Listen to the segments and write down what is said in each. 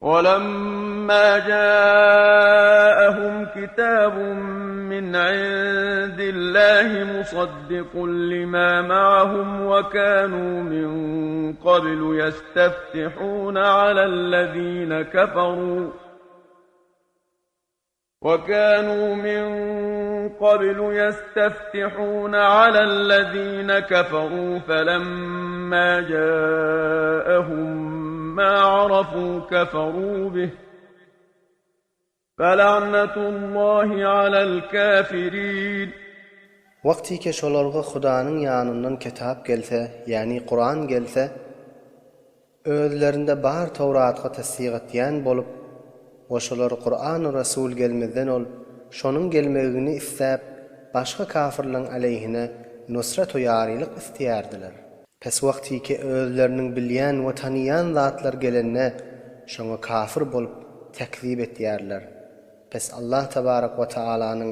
وَلَمَّا جَاءَهُمْ كِتَابٌ مِّنْ عِندِ اللَّهِ مُصَدِّقٌ لِّمَا مَعَهُمْ وَكَانُوا مِن قَبْلُ يَسْتَفْتِحُونَ عَلَى الَّذِينَ كَفَرُوا وَكَانُوا مِن قَبْلُ يَسْتَفْتِحُونَ عَلَى الَّذِينَ كَفَرُوا فَلَمَّا جَاءَهُم مَّا عَرَفُوا كَفَرُوا بِهِ فَلَعْنَةُ اللَّهِ عَلَى الْكَافِرِينَ. Wagtyke şolarga Hudanyň ýanyndan kitap gelse, ýagny Kuran gelse, Özlerinde bar Towratga tassyk etýän bolup we şolar Kur'an Resul gelmezden ol şonuň gelmegini isläp başga kafyrlaň aleýhine nusrat we ýarylyk isleýärdiler. Pes wagtyky özleriniň bilýän we tanyýan zatlar gelende şoňa kafyr bolup tekzip etýärler. Pes Allah tebarek we taalanyň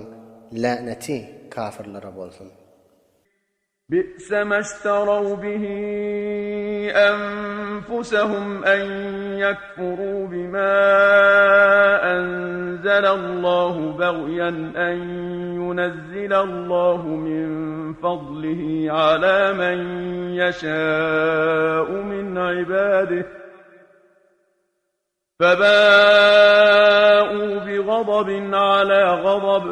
läneti kafyrlara bolsun. بِئْسَ مَا اشْتَرَوْا بِهِ أَنفُسَهُمْ أَن يَكْفُرُوا بِمَا أَنزَلَ اللَّهُ بَغْيًا أَن يُنَزِّلَ اللَّهُ مِن فَضْلِهِ عَلَى مَن يَشَاءُ مِنْ عِبَادِهِ فَبَاءُوا بِغَضَبٍ عَلَى غَضَبٍ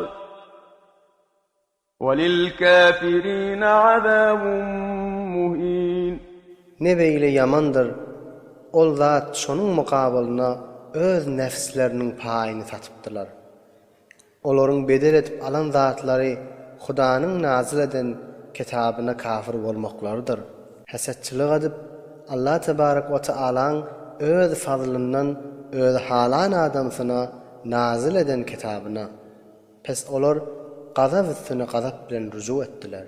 وَلِلْكَافِرِينَ عَذَابٌ مُهِينٌ. Ne beýle ýamandyr, ol zat şonuň mukabylyna öz nefsleriniň paýyny satypdylar. Olaryň bedel edip alan zatlary Hudanyň nazyl eden kitabyna kafir bolmaklarydyr. Hesetçilik edip, Allah tebarek we tealaň öz fazlyndan özi halan adamsyna nazyl eden kitabyna, Pes olar gazap üstüne gazap bilen rujuk etdiler.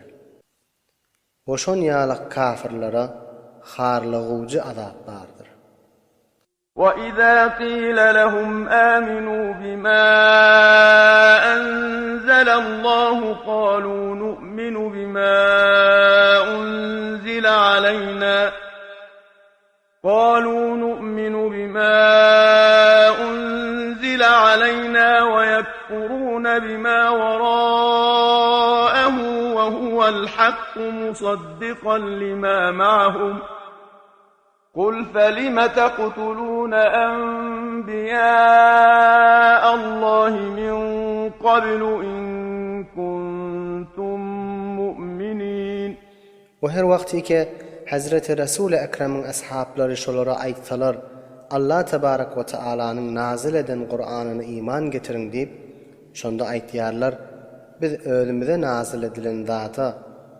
We şon ýalak kafirlere harlygujy azap bardyr. وَإِذَا قِيلَ لَهُمْ آمِنُوا بِمَا أَنزَلَ اللَّهُ قَالُوا نُؤْمِنُ بِمَا أُنزِلَ عَلَيْنَا قَالُوا نُؤْمِنُ بِمَا أُنزِلَ عَلَيْنَا وَيَكْفُرُونَ بِمَا وَرَاءَهُ وَهُوَ الْحَقُّ مُصَدِّقًا لِمَا مَعَهُمْ قُلْ فَلِمَ تَقْتُلُونَ أَنبِيَاءَ اللَّهِ مِن قَبْلُ إِن كُنتُم مُّؤْمِنِينَ. We her wagtyke Hezreti Resuly Ekremiň eshaplary şolara aýtsalar, Allah tebarek we tealanyň nazyl eden Kuranyna iman getiriň diýip, şonda aýtýarlar, Biz özümize nazyl edilen zata,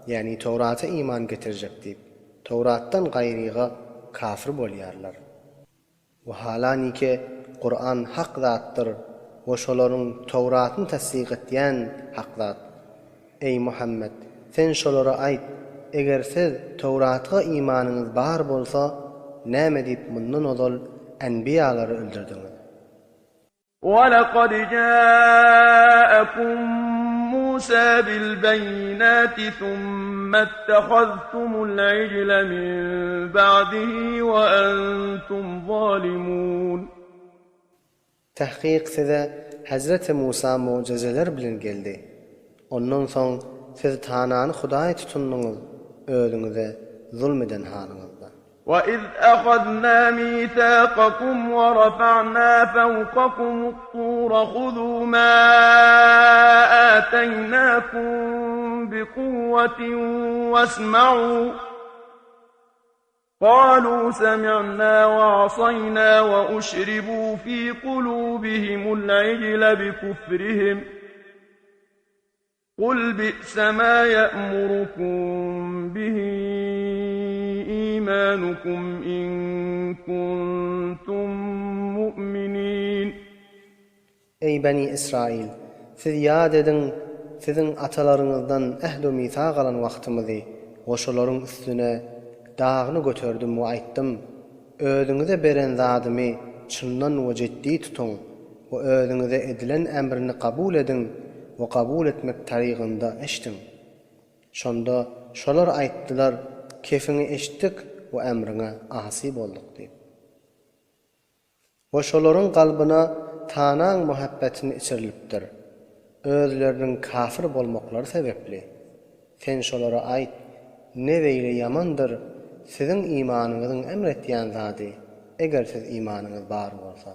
ýagny Towrata iman getirjek diýip, Towratdan gaýryga kafir bolýarlar. We halanike Kuran hak zatdyr we şolaryň Towratyny tassyk etýän hak zat. Eý Muhammet! Sen şolara aýt, eger siz Towratga imanyňyz bar bolsa, näme diýip mundan ozal enbiýalary öldürdiňiz? وَلَقَدْ جَاءَكُم مُّوسَىٰ بِالْبَيِّنَاتِ ثُمَّ اتَّخَذْتُمُ الْعِجْلَ مِن بَعْدِهِ وَأَنتُمْ ظَالِمُونَ. Tahkyk size Hezreti Musa mugjyzalar bilen geldi. Ondan soň siz tanany hudaý tutundyňyz özüňize zulm eden halyňyzda. وَإِذْ أَخَذْنَا مِيثَاقَكُمْ وَرَفَعْنَا فَوْقَكُمُ الطُّورَ خُذُوا مَا آتَيْنَاكُمْ بِقُوَّةٍ وَاسْمَعُوا قَالُوا سَمِعْنَا وَعَصَيْنَا وَأُشْرِبُوا فِي قُلُوبِهِمُ الْعِجْلَ بِكُفْرِهِمْ قُلْ بِئْسَ مَا يَأْمُرُكُم بِهِ إِيمَانُكُمْ إِن كُنتُم مُّؤْمِنِينَ. Eý, Beni Israýyl! Siz ýat ediň, siziň atalaryňyzdan ähd-u-misak alan wagtymyzy we şolaryň üstüne dagyny göterdim we aýtdym, Özüňize beren zadymy çyndan we jiddi tutuň we özüňize edilen emrini kabul ediň we kabul etmek tarygynda eşdiň. Şonda şolar aýtdylar, Kefiňi eşitdik we emriňe asy bolduk diýip. We şolaryň kalbyna tanaň muhabbetini içirilipdir. Özleriniň kafir bolmaklary sebepli. Sen şolara aýt, Ne beýle ýamandyr siziň imanyňyzyň emr etýän zady, eger siz imanyňyz bar bolsa.